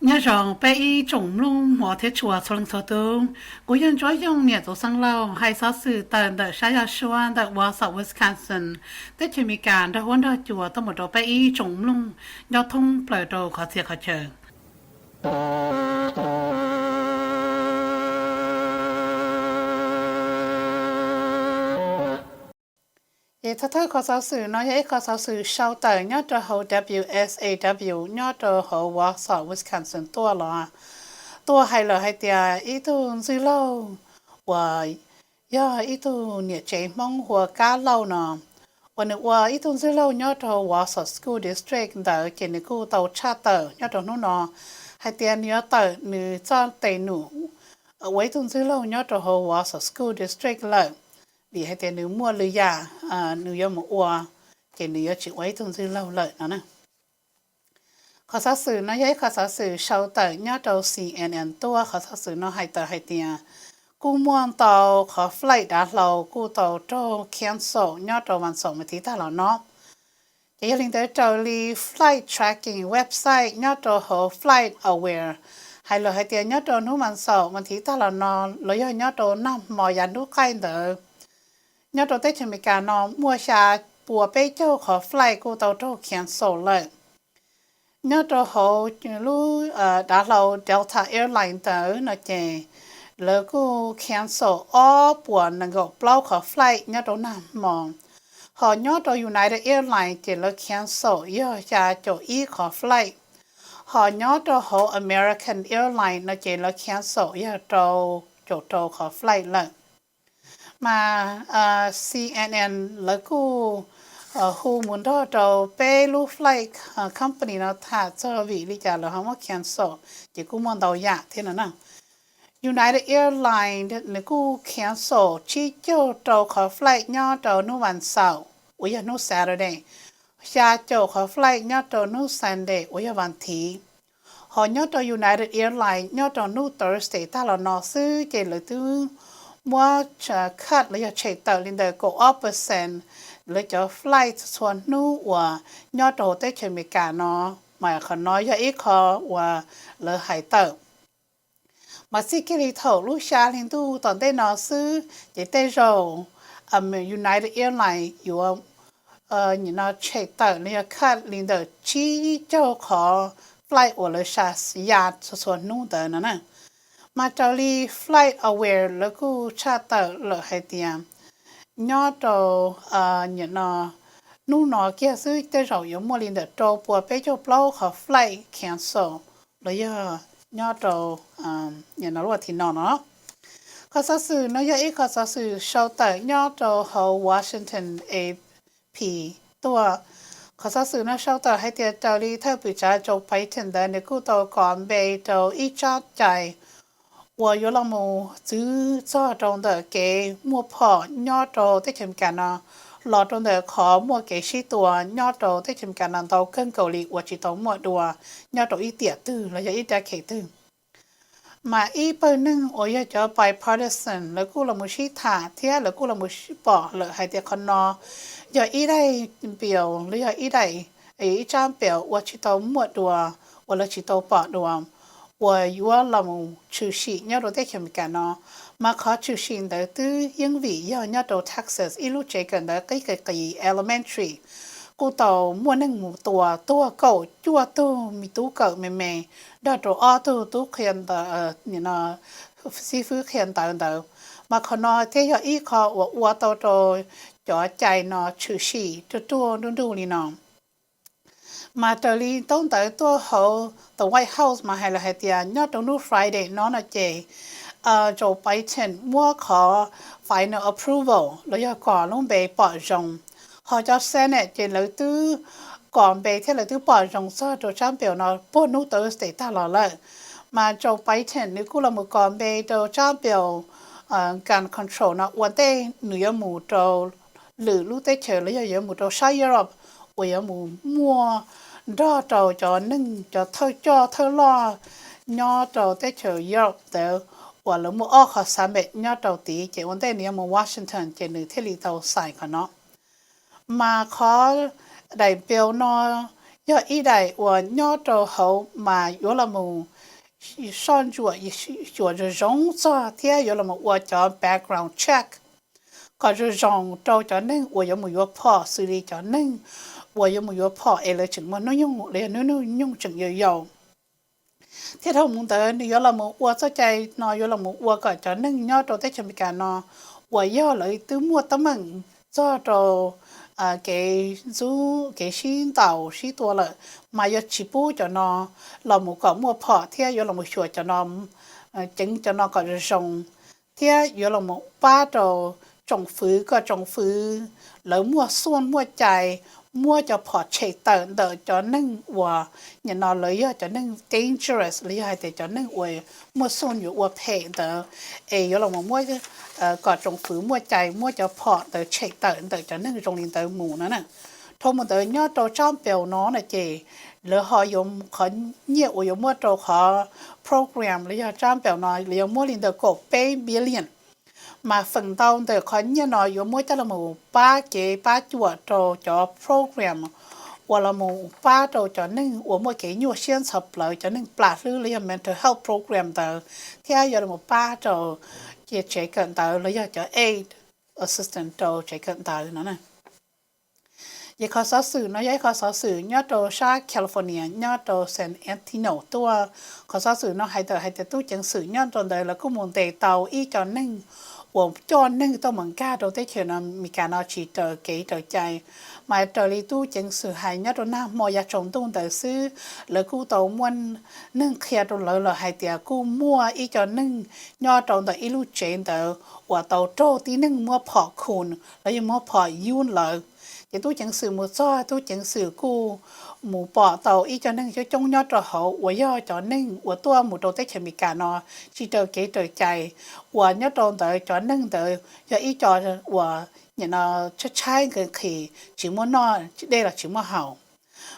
Nyob zoo peb ib tsoom mloog hmov thiab tshua txhua leej txhua tus, kuv yog Ntsuab Yooj niam Txoov Xeeb Lauj, hais xov xwm tawm ntawm sab yog suab ntawm Wausau, Wisconsin, teb chaws Amelikas nrog huab nrog cua tuaj mus rau peb ib tsoom mloog nyob thoob plaws rau qhov txhia qhov chaw. Ces thawj thawj qhov xov xwm no yog ib qhov xov xwm sau tawm nyob rau hauv W S A W nyob rau hauv Wausau, Wisconsin tuaj los, tuaj hais lawm hais tias ib tug ntxwg laug uas yog ib tug niam tsev Hmoob hu ua Kab Lauj no, uas nws ua ib tug ntxwg laug nyob rau hauv Wausau School District ntawd ces nws kuj tau tshaj tawm nyob rau hnub no hais tias nws yuav tawm nws txoj tes num ua ib tug ntxwg laug nyob rau hauv Wausau School District lawm, vim hais tias nws muaj lwm yam nws yuav mus ua, ces nws yuav tsis ua ib tug ntxwg laug lawm no na. Qhov xov xwm no yog ib qhov xov xwm sau tawm nyob rau C N N tuaj. Qhov xov xwm no hais tawm hais tias kuj muaj ntau qhov flight dav hlau kuj tau raug cancel nyob rau vas xaum vas thiv tag los no. Ces yog li ntawd raws li flight tracking website nyob rau hauv FlightAware hais lawm hais tias nyob rau hnub vas xaum vas thiv tag los no los yog nyob rau nag hmo yav hnub qaij ntawd, nyob rau teb chaws Amelikas no muaj xya puas peb caug qhov flight kuj tau raug cancel lawm. Nyob rau hauv lub dav hlau Delta Airline ntawd no ces lawv kuj cancel ob puas nees nkaum plaub qhov flight nyob rau nag hmo. Ho nyob rau United Airlines ces lawv cancel yog xya caum ib qhov flight. Ho nyob rau hauv American Airlines no ces lawv cancel yog rau caum rau qhov flight lawm. Mas C N N lawv kuj hu mus nrog rau peb lub flight company no tham txog vim li cas lawv ho muab cancel, ces kuj muaj ntau yam thiab no na. United Airlines nws kuj cancel tsib caug rau qhov flight nyob rau hnub vas xaum uas yog hnub Saturday, xya caum qhov flight nyob rau hnub Sunday uas yog vas thiv. Ho nyob rau United Airlines nyob rau hnub Thursday tag los no xwb ces lawv twb muab cut los yog tshem tawm li ntawm kaum ob percent lawv cov flight txhua hnub uas nyob rau hauv teb chaws Amelikas no, mas qhov no yog ib qho uas lawv hais tawm. Mas txij kiag li thaum lub xya hli ntuj tom ntej no xwb ces tej zaum United Airlines yuav nim no tshem tawm los yog cut li ntawm tsib caug qhov flight uas lawv sa ya txhua txhua hnub ntawd no na. Mas raws li FlightAware lawv kuj tshaj tawm lawm hais tias nyob rau nim no hnub no kiag xwb tej zaum yuav muaj li ntawm rau puas peb caug plaub qhov flight cancel los yog nyob rau nim no lub vas thiv no no. Qhov xov xwm no yog ib qhov xov xwm sau tawm nyob rau hauv Washington A P tuaj. Qhov xov xwm no sau tawm hais tias raws li thawj pwm tsav Joe Biden ntawd nws kuj tau kos npe rau ib tsab cai uas yuav los mus txwv txog rau ntawm kev muaj phom nyob rau teb chaws Amelikas no, los rau ntawm qhov muaj kev sib tua nyob rau teb chaws Amelikas no ntau kawg nkaus li uas tsis tau muaj dua nyob rau ib tiam twg los yog ib decade twg. Mas ib pawg neeg uas yog cov bipartisan lawv kuj los mus sib tham thiab lawv kuj los mus pom lawm hais tias qhov no yog ib daim bill los yog ib daim, ib tsab bill uas tsis tau muaj dua, uas lawv tsis tau pom dua, uas yuav los mus tshwm sim nyob rau teb chaws Amelikas no. Mas qhov tshwm sim ntawd twb yeej vim yog nyob rau Texas ib lub tsev kawm ntawv qib qis qis elementary kuj tau muaj neeg mus tua tuag kaum cuaj tug me tub kawm me me nrog rau ob tug tub qhia ntawv, xib fwb qhia ntawv ntawd. Mas qhov no thiaj yog ib qho uas ua tau rau cov cai no tshwm sim ruaj ruaj nruj nruj li no. Mas raws li ntaub ntawv tuaj hauv the White House mas hais lawm hais tias nyob rau hnub Friday no no ces Joe Biden muab qhov final approval los yog kom lub npe pom zoo. Ho cov Senate ces lawv twb kom npe thiab lawv twb pom zoo txog rau tsab bill no puag hnub Thursday tag los lawm. Mas Joe Biden nws kuj los mus kom npe rau tsab bill gun control no ua ntej nws yuav mus rau lwm lub teb chaws los yog yuav mus rau sab Europe uas yuav mus muaj nrog rau cov neeg cov thawj coj thawj loj nyob rau teb chaws Europe ntawd uas lawv muaj ob qho summit nyob rau tid ces ua ntej nws yuav mus Washington ces nws thiaj li tau sign qhov no. Mas qhov daim bill no yog ib daim uas nyob rau hauv mas yuav los mus soj ntsuam xyuas zoo zoo txog thiab yuav los mus ua cov background check kom zoo zoo rau cov neeg uas yuav mus yuav phom, xws li cov neeg uas yuav mus yuav phom es lawv tseem muaj hnub nyoog los yog hnub nyoog tseem yau yau. Thiab dhau mus ntawd nws yuav los mus ua txoj cai no yuav los mus ua kom cov neeg nyob rau teb chaws Amelikas no uas yog lawv twb muaj teeb meem txog rau kev ntxub kev sib ntaus sib tua lawm, mas yuav tsis pub cov no los mus kom muaj phom thiab yuav los mus xyuas cov no, ceev cov no kom zoo zoo, thiab yuav los mus pab rau tsoom fwv kom tsoom fwv lawv muaj xuaj muaj cai muab cov phom tshem tawm ntawm cov neeg uas nim no lawv yog cov neeg dangerous los yog hais tias cov neeg uas muaj xuaj yuav ua phem ntawd, es yuav los mus muab kom tsoom fwv muaj cai muab cov phom ntawd tshem tawm ntawm cov neeg zoo li ntawd mus no na. Dhau mus ntawd nyob rau tsab npaum no na ces lawv ho yuav qhov nyiaj uas yuav muab rau qhov program los yog tsab npaum no lawv yuav muab li ntawm kaum peb billion. Mas feem ntau ntawm qhov nyiaj no yuav muab coj los mus pab kev pab cuam rau cov program uas los mus pab rau cov neeg uas muaj kev nyuaj siab ntxhov plawv, cov neeg plam hlwb los yog mental health program ntawd, thiab yuav los mus pab rau tsev kawm ntawv los yog cov aid assistance rau tsev kawm ntawv no. Ces qhov xov xwm no yog ib qhov xov xwm nyob rau sab California nyob rau San Antonio tuaj. Qhov xov xwm no hais tawm hais tias tub ceev xwm nyob rau ntawd lawv kuj mus ntes tau ib co neeg uas coj neeg tuaj mus nkag rau teb chaws Amelikas no tsis raws kev raws cai. Mas raws li tub ceev xwm hais nyob rau nag hmo yav tsaus ntuj ntawd xwb, lawv kuj tau muaj neeg qhia rau lawv lawm hais tias kuj muaj ib co neeg nyob rau ntawm ib lub tsev ntawd uas tau raug tib neeg muab phom khum los yog muab phom yub lawv. Ces tub ceev xwm mus txog, tub ceev xwm kuj mus pom tau ib co neeg coob coob nyob rau hauv uas yog cov neeg uas tuaj mus rau teb chaws Amelikas no tsis raws kev raws cai, uas nyob rau ntawd cov neeg ntawd yog ib co uas nim no tshaib tshaib nqhis nqhis tsis muaj noj dej los tsis muaj haus.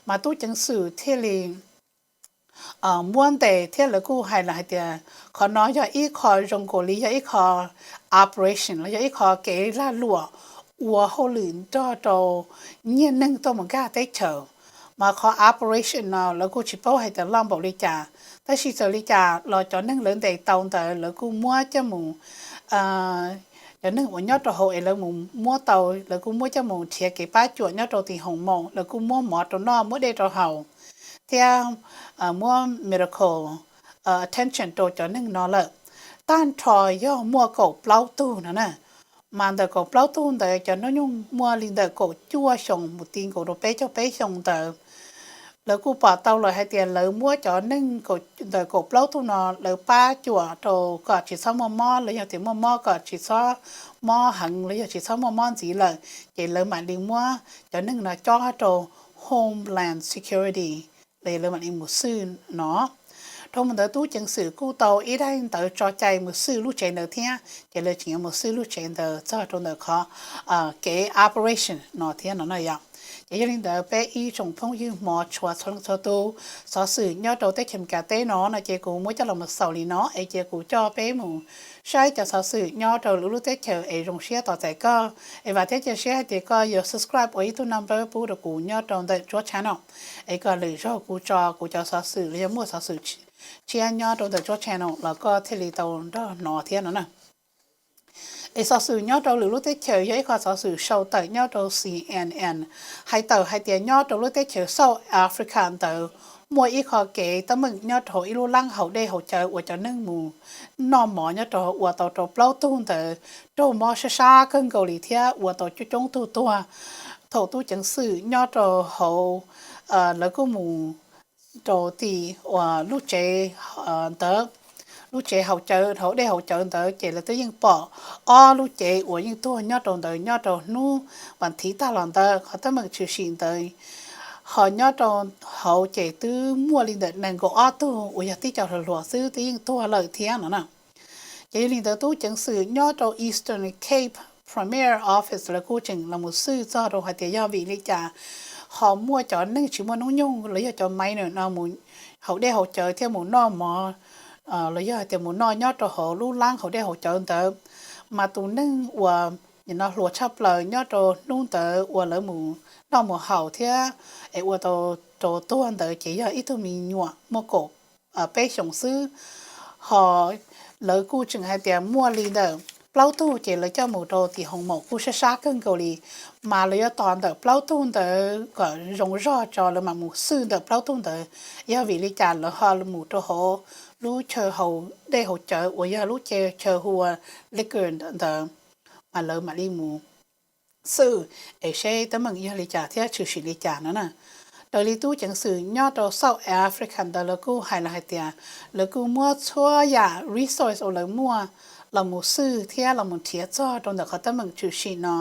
Mas tub ceev xwm thiaj li muab ntes thiab lawv kuj hais lawm hais tias qhov no yog ib qho zoo nkaus li yog ib qho operation los yog ib qho kev lag luam ua hauj lwm nrog rau nyiag neeg tuaj mus nkag teb chaws. Mas qhov operation no lawv kuj tsis paub hais tias loj npaum li cas, tab sis txawm li cas los cov neeg lawv ntes tau ntawd lawv kuj muab coj mus, cov neeg uas nyob rau hauv es lawv mus muab tau lawv kuj muab coj mus nrhiav kev pab cuam nyob rau tim hoos maum, lawv kuj muab mov rau noj muab dej rau haus thiab muab medical attention rau cov neeg no lawm. Tag nrho yog muaj kaum plaub tug no na. Mas ntawm kaum plaub tug ntawd cov hnub nyoog muaj li ntawm kaum cuaj xyoo mus ti nkaus rau peb caug peb xyoo ntawd. Lawv kuj pom tau lawm hais tias lawv muab cov neeg ntawm kaum plaub tug no lawv pab cuam rau kom tsis txhob muaj mob los yog tias muaj mob kom tsis txhob mob heev los yog tsis txhob muaj mob ntxiv lawm, ces lawv mam li muab cov neeg no cob rau Homeland Security, lawv mam li mus xwj no. Dhau mus ntawd tub ceev xwm kuj tau ib daim ntawv tso cai mus xwj lub tsev ntawd thiab, ces lawv tseem yuav mus xwj lub tsev ntawd txog rau ntawm qhov kev operation no thiab no na yom. Ces yog li ntawd peb ib tsoom phooj ywg hmov tshua txhua leej txhua tus, xov xwm nyob rau teb chaws Amelikas teb no no ces kuv muab coj los mus xaus li no es cia kuv coj peb mus saib cov xov xwm nyob rau lwm lub teb chaws es zoo siab tos txais koj. Es vam thiab cia siab hais tias koj yuav subscribe ua ib tug member pub rau kuv nyob rau ntawm Tsuab channel, es kom lwm zaug kuv tso kuv cov xov xwm los yog muaj xov xwm tshiab nyob rau ntawm Tsuab channel los koj thiaj li tau nrog hnov thiab no na. Es xov xwm nyob rau lwm lub teb chaws yog ib qho xov xwm sau tawm nyob rau C N N, hais tawm hais tias nyob rau lub teb chaws South Africa ntawd muaj ib qho kev teeb meem nyob rau ib lub lab haus dej haus cawv uas cov neeg mus noj mov nyob rau ua tau rau plaub tug ntawd raug mob sab sab kawg nkaus li thiab ua tau coob coob tug tuag. Thaum tub ceev xwm nyob rau hauv, lawv kuj mus rau tim uas lub tsev ntawd, lub tsev haus cawv haus dej haus cawv ntawd ces lawv twb yeej pom ob lub cev uas yeej tuag nyob rau ntawd nyob rau hnub vas thiv tag los ntawd. Qhov teeb meem tshwm sim ntawd ho nyob rau hauv ces twb muaj li ntawm nees nkaum ob tug uas yog tib co hluas hluas xwb twb yeej tuag lawm thiab no na. Ces yog li ntawd tub ceev xwm nyob rau Eastern Cape Premier Office lawv kuj tseem los mus xwj txog rau hais tias yog vim li cas ho muaj cov neeg tsis muaj hnub nyoog los yog cov minor no mus haus dej haus cawv thiab mus noj mov los yog hais tias mus noj nyob rau hauv lub lab haus dej haus cawv ntawd. Mas tus neeg uas nim no hluas tshaj plaws nyob rau hnub ntawd uas lawv mus noj mus haus thiab es ua tau rau tuag ntawd ces yog ib tug me nyuam muaj kaum peb xyoos xwb. Ho lawv kuj tseem hais tias muaj li ntawm plaub tug ces lawv coj mus rau tim hoos maum kuj sab sab kawg nkaus li, mas lawv yuav tos ntawm plaub tug ntawd kom zoo zog tso lawv mam mus xwj ntawm plaub tug ntawd. Yog vim li cas lawv ho mus rau hauv lub chaw haus dej haus cawv uas yog lub chaw hu ua liquor ntawd, mas lawv mam li mus xwj es seb teeb meem yog li cas thiab tshwm sim li cas no na. Raws li tub ceev xwm nyob rau South Africa ntawd lawv kuj hais los hais tias lawv kuj muab txhua yam resource uas lawv muaj los mus xwj thiab los mus nrhiav txog rau ntawm qhov teeb meem tshwm sim no,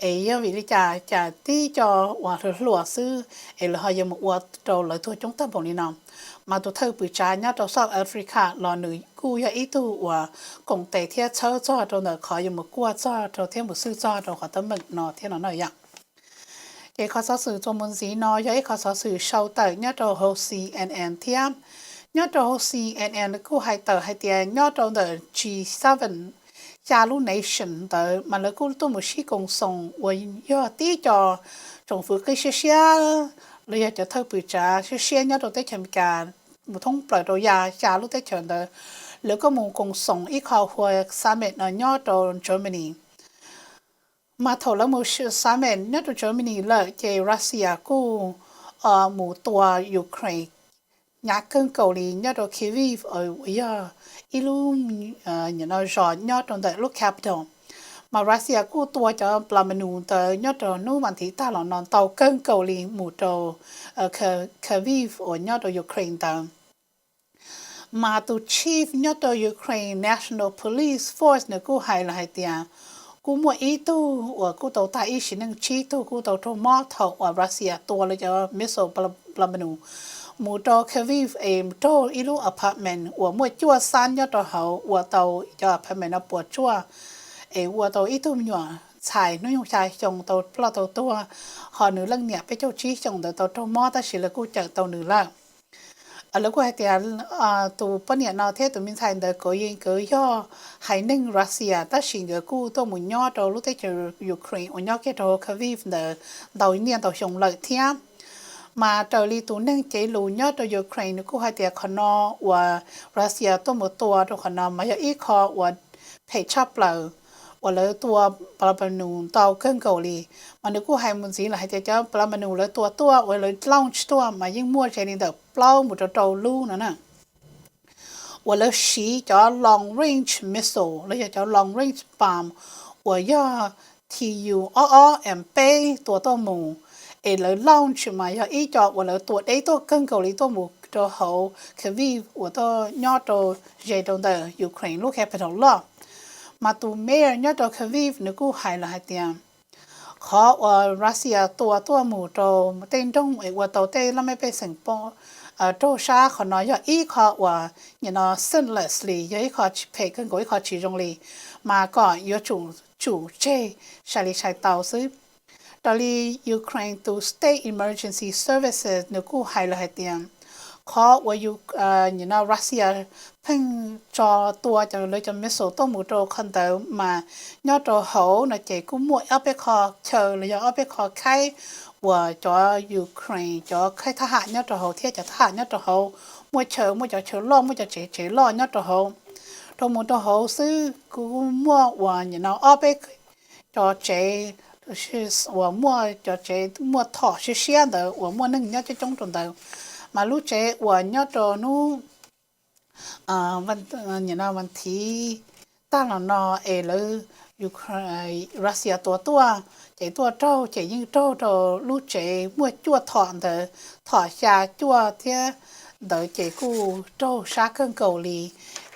es yog vim li cas cas tib co uas hluas hluas xwb es lawv ho yuav mus ua rau lawv tuag coob tag npaum li no. Mas tus thawj pwm tsav nyob rau South Africa los nws kuj yog ib tug uas koom tes thiab txhawb txog rau ntawm qhov yuav mus kuaj txog rau thiab mus xwj txog rau qhov teeb meem no thiab no na yom. Ces qhov xov xwm txuas mus ntxiv no yog ib qhov xov xwm sau tawm nyob rau hauv C N N thiab. Nyob rau hauv C N N kuj hais tawm hais tias nyob rau ntawm G seven, xya lub nation ntawd mas lawv kuj tuaj mus sib koom xoos uas yog tib co tsoom fwv qib siab siab los yog cov thawj pwm tsav siab siab nyob rau teb chaws Amelikas mus thoob plaws rau ya xya lub teb chaws ntawd, lawv kuj mus koom xoos ib qho hu ua summit no nyob rau Germany. Mas thaum lawv mus summit nyob rau Germany lawm ces Russia kuj mus tua Ukraine hnyav kawg nkaus li nyob rau Kyiv uas yog ib lub zos nyob rau ntawm lub capital. Mas Russia kuj tua cov plamanu ntawd nyob rau hnub vas thiv tag los no ntau kawg nkaus li mus rau Kyiv uas nyob rau Ukraine ntawd. Mas tus chief nyob rau Ukraine National Police Force nws kuj hais los hais tias kuj muaj ib tug uas kuj tau tag ib sim neej, tsib tug kuj tau raug mob thaum uas Russia tua lawv cov missile plamanu mus rau Kyiv es raug ib lub apartment uas muaj cuaj xab nyob rau hauv ua tau cov apartment no puas tsuaj es ua tau ib tug me nyuam ntxhais hnub nyoog xya xyoo tau ploj tau tuag, ho nws leej niam peb caug tsib xyoos ntawd tau raug mob tab sis lawv kuj cawm tau nws lawm. Lawv kuj hais tias tus poj niam no thiab tus me ntxhais ntawd kuj yeej nkawd yog haiv neeg Russia tab sis nkawd kuj tuaj mus nyob rau lub teb chaws Ukraine uas nyob kiag rau Kyiv ntawd ntau niaj ntau xyoo lawm thiab. Mas raws li tus neeg cev lus nyob rau Ukraine nws kuj hais tias qhov no uas Russia tuaj mus tua rau qhov no mas yog ib qho uas phem tshaj plaws uas lawv tua plamanu ntau kawg nkaus li. Mas nws kuj hais mus ntxiv lawm hais tias cov plamanu lawv tua tuaj uas lawv launch tuaj mas yeej muaj ze li ntawm plaub mus rau rau lub no na uas lawv siv cov long range missile los yog cov long range bomb uas yog T U ob ob and peb tua tuaj mus, es lawv launch mas yog ib co uas lawv tua deb tuaj kawg nkaus li tuaj mus rau hauv Kyiv uas tuaj nyob rau ze rau ntawm Ukraine lub capital loj. Mas tus mayor nyob rau Kyiv nws kuj hais los hais tias qhov uas Russia tua tuaj mus rau tej nroog es ua tau tej laj mej pej xeem raug sab qhov no yog ib qho uas nim no senselessly yog ib qho tsis phem kawg nkaus ib qho tsis zoo li, mas kom yuav tsum tsum tseg sai li sai tau xwb. Raws li Ukraine tus State Emergency Services nws kuj hais lawm hais tias qhov uas nim no Russia pheej tso tua lawv cov missile tuaj mus rau qhov ntawd mas nyob rau hauv no ces kuj muaj ob peb qho chaw los yog ob peb qho khaib uas cov Ukraine cov khaib thab ham nyob rau hauv thiab cov thab ham nyob rau hauv muaj chaw, muaj cov chaw loj, muaj cov tsev tsev loj nyob rau hauv. Rau mus rau hauv xwb kuj muaj uas nim no ob peb cov tsev uas muaj cov tsev muaj thom siab siab ntawd uas muaj neeg nyob coob coob rau ntawd. Mas lub tsev uas nyob rau hnub nim no vas thiv tag los no es lawv Russia tua tuaj ces tuaj raug ces yeej raug rau lub tsev muaj cuaj thom ntawd, thom xya cuaj thiab ntawd ces kuj raug sab kawg nkaus li,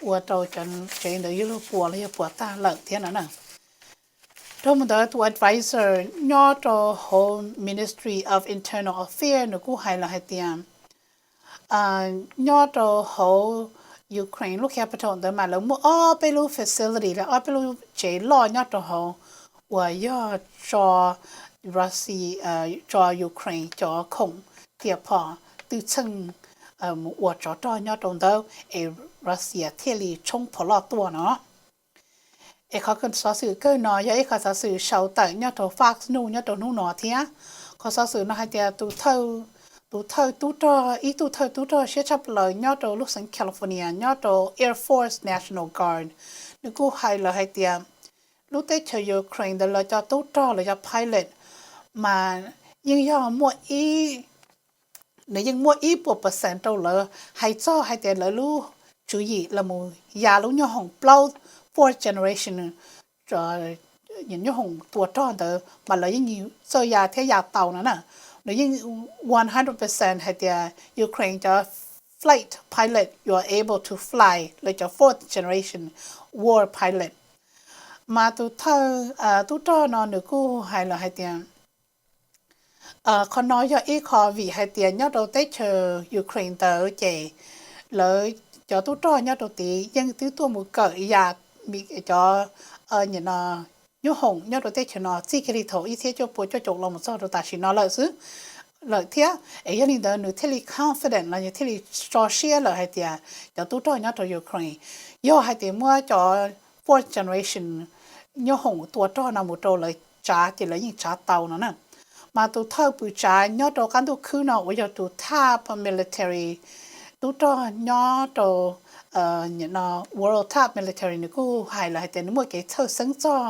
ua rau cov tsev ntawd yuav luag puas los yog puas tag lawm thiab no na. Rau mus ntawd tus advisor nyob rau hauv Ministry of Internal Affairs nws kuj hais los hais tias nyob rau hauv Ukraine lub capital ntawd mas lawv muaj ob peb lub facility los ob peb lub tsev loj nyob rau hauv uas yog tso Russia, tso Ukraine cov khoom riam phom twj txheej mus ua tsov rog nyob rau ntawd es Russia thiaj li tshoob phom loj tuaj no. Es qhov xov xwm kawg no yog ib qhov xov xwm sau tawm nyob rau Fox News nyob rau hnub no thiab. Qhov xov xwm no hais tias tus thawj tub rog, ib tug thawj tub rog siab tshaj plaws nyob rau lub xeev California nyob rau Air Force National Guard, nws kuj hais lawm hais tias lub teb chaws Ukraine ntawd lawv cov tub rog lawv cov pilot mas yeej yog muaj ib, nws yeej muaj ib puas percent rau lawv hais txog hais tias lawv lub tswv yim los mus ya lub nyoob hoom plaub, fourth generation, nyoob hoom tua rog ntawd mas lawv yeej txawj ya thiab ya tau no na. Nws yeej one hundred percent hais tias Ukraine cov flight pilot you are able to fly lawv cov fourth generation war pilot. Mas tus thawj tub rog no nws kuj hais lawm hais tias qhov no yog ib qho vim hais tias nyob rau teb chaws Ukraine ntawd ces lawv cov tub rog nyob rau tid yeej twb tuaj mus kawm ya cov nyoob hoom nyob rau teb chaws no txij kiag li thaum ib txhiab cuaj pua cuaj caum los mus txog rau tam sim no lawm xwb lawm thiab. Es yog li ntawd nws thiaj li confident los yog thiaj li tso siab lawm hais tias cov tub rog nyob rau Ukraine yog hais tias muab cov fourth generation nyoob hoom tua rog no mus rau lawv tsav ces lawv yeej tsav tau no na. Mas tus thawj pwm tsav nyob rau qab ntuj khwb no uas yog tus top military, tub rog nyob rau world top military nws kuj hais lawm hais tias nws muaj kev txhawj xeeb txog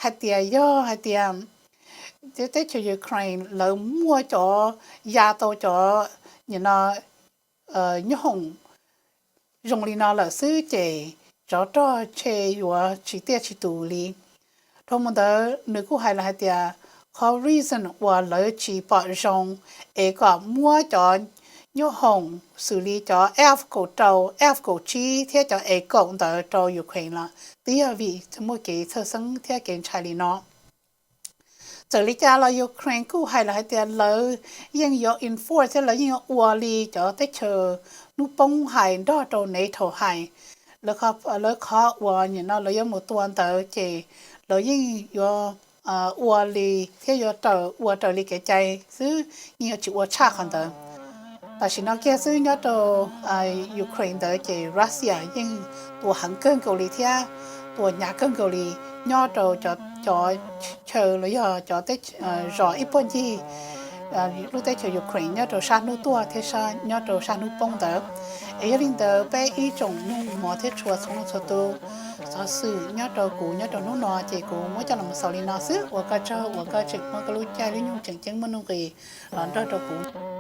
hais tias yog hais tias teb chaws Ukraine lawv muaj cov ya tau cov nyoob hoom zoo li no lawm xwb ces tsov rog tshe yuav tsis tiaj tsis tus li. Dhau mus ntawd nws kuj hais lawm hais tias qhov reason uas lawv tsis pom zoo es kom muab cov nyoob hoom xws li cov F kaum rau, F kaum tsib thiab cov A kaum ntawd rau Ukraine los twb yog vim muaj kev txhawj xeeb thiab kev ntshai li no. Txawm li cas los Ukraine kuj hais lawm hais tias lawv yeej yuav enforce thiab lawv yeej yuav ua li cov teb chaws hnub poob hais nrog rau NATO hais, lawv qhov uas nim no lawv yuav mus tua ntawd ces lawv yeej yuav ua li thiab yuav ua raws li kev cai xwb, yeej yuav tsis ua tshaj qhov ntawd. Tam sim no kiag xwb nyob rau Ukraine ntawd ces Russia yeej tua heev kawg nkaus li thiab tua hnyav kawg nkaus li nyob rau cov chaw los yog cov zos ib puag ncig lub teb chaws Ukraine nyob rau sab hnub tuaj thiab nyob rau sab hnub poob ntawd. Es yog li ntawd peb ib tsoom mloog mov thiab tshua txhua leej txhua tus, xov xwm nyob rau kuv nyob rau hnub no ces kuv muab coj los xaus li no xwb. Ua koj tsaug uas koj tseem muab koj lub caij lub nyoog tseem ceeb muaj nuj nqis los nrog rau kuv.